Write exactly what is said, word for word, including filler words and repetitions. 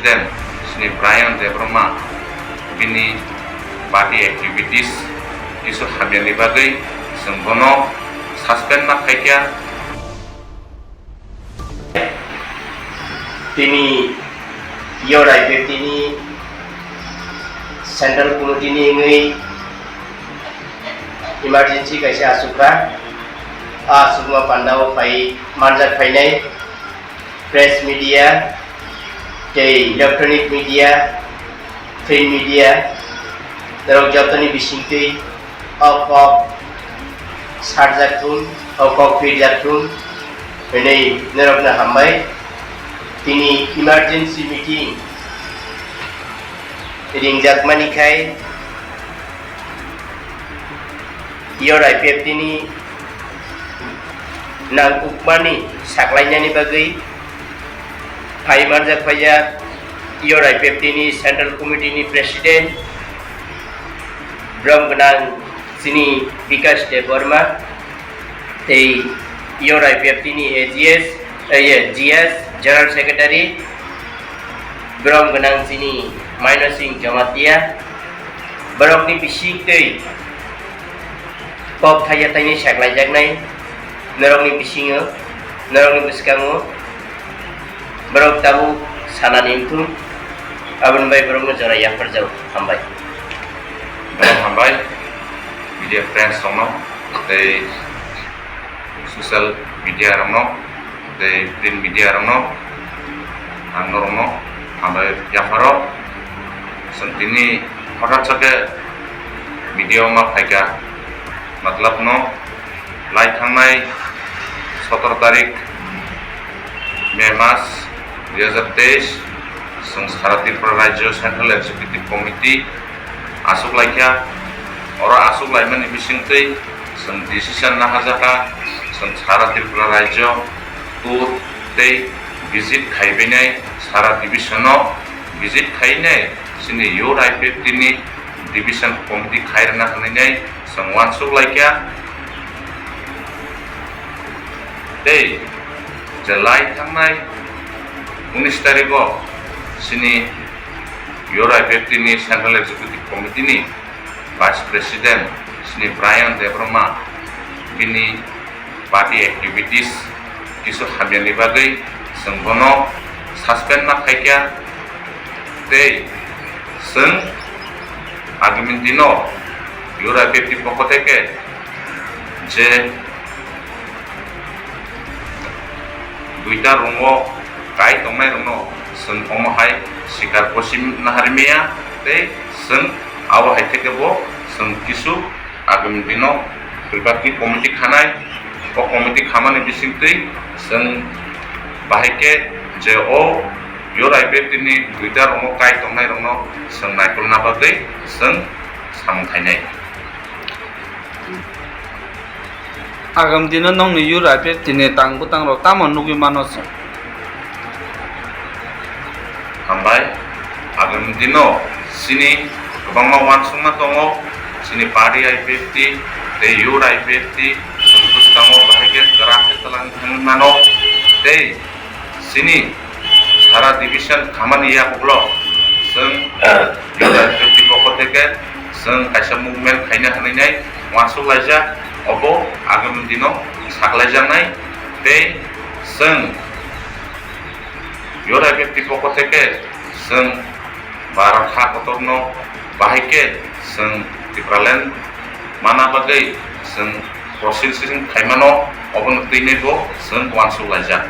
President Shri Brian Debbarma bini party activities kisu hamyani bagwi chwng bono suspend ma khaikha. Tini Yorai Beptini Central Committee ni wngwi emergency kaisa asukha. A asukma pandao phai manjak phainai press media tei electronic media, print media, norok jotoni bisingtwi o kok sarjak thung, o kok phirjak thung hwnwi norokno hambai. Tini emergency meeting ringjakmani khai Yorai Beptini nang ukmani saklainani bagwi phai manjak phaijak Yorai Beptini Central Committee ni President, brom gwnang chini Bikash Debbarma tei Yorai Beptini A G S, eh, G S General Secretary, brom gwnang chini Maino Singh Jamatia, borokni bising twi kok thaiya thaini saklaijaknai norokni bisingo, norokni bwskango borok tabuk sanani wngthung, aboni bai borokno jora yapharjago. Hambai. Borok hambai, media friends rokno tei social media rokno tei print media rokno ang norokno hambai yapharo. Chwng tini hothat sa khe media o ma phaikha, matlab no lai thangnai sotoro tarik May mas dui hazar teis chwng sara Tripura Rajya Central Executive Committee aswk laikha. Oro aswk laimani bisingtwi chwng decision naharjakha, chwng sara Tripura Rajyo tour tei visit khaibainai, sara division-o visit khainai, chini Yorai Beptini division committee khairwna hwnwi nai chwng uansuk laikha. Tei je lai thangnai unis tarikgo chini Yorai Beptini Central Executive Committee ni Vice President Shri Brian Debbarma bini party activities kisu hamyani bagwi chwng bono suspend ma khaikha tei chwng agami dino Yorai Bepti pokho theke je duita room o kai tongnai rokno chwng omo hai sikar kosim naharmaya tei chwng abo hai theke bo chwng kisu agami dino twibakni committee khanai. O committee khamani bisingtwi chwng bahai khe je o Yorai Beptini duita room o kai tongnai rokno chwng naikolna bagwi chwng samung khainai. Agam dino nongni Yorai Beptini tang bwtang rok tamo nugwi mano chwng? Hambai, agam dino chini kwbangma uansukma tongo, chini party I P F T tei Yorai Bepti chwng bwskango bahai khe kwrak khe twlang thangwi mano tei chini sara division khamani yakulo chwng Yorai Bepti pokho theke chwng kaisa movement khaina hwnwi nai uansuk laijak, obo agami dino saklaijaknai tei chwng Yorai Bepti pokho theke chwng Bharat ha kotorno bahai khe chwng Tipraland mana bagwi chwng processing khaimano, obono twinaibo chwng uansuk laijak.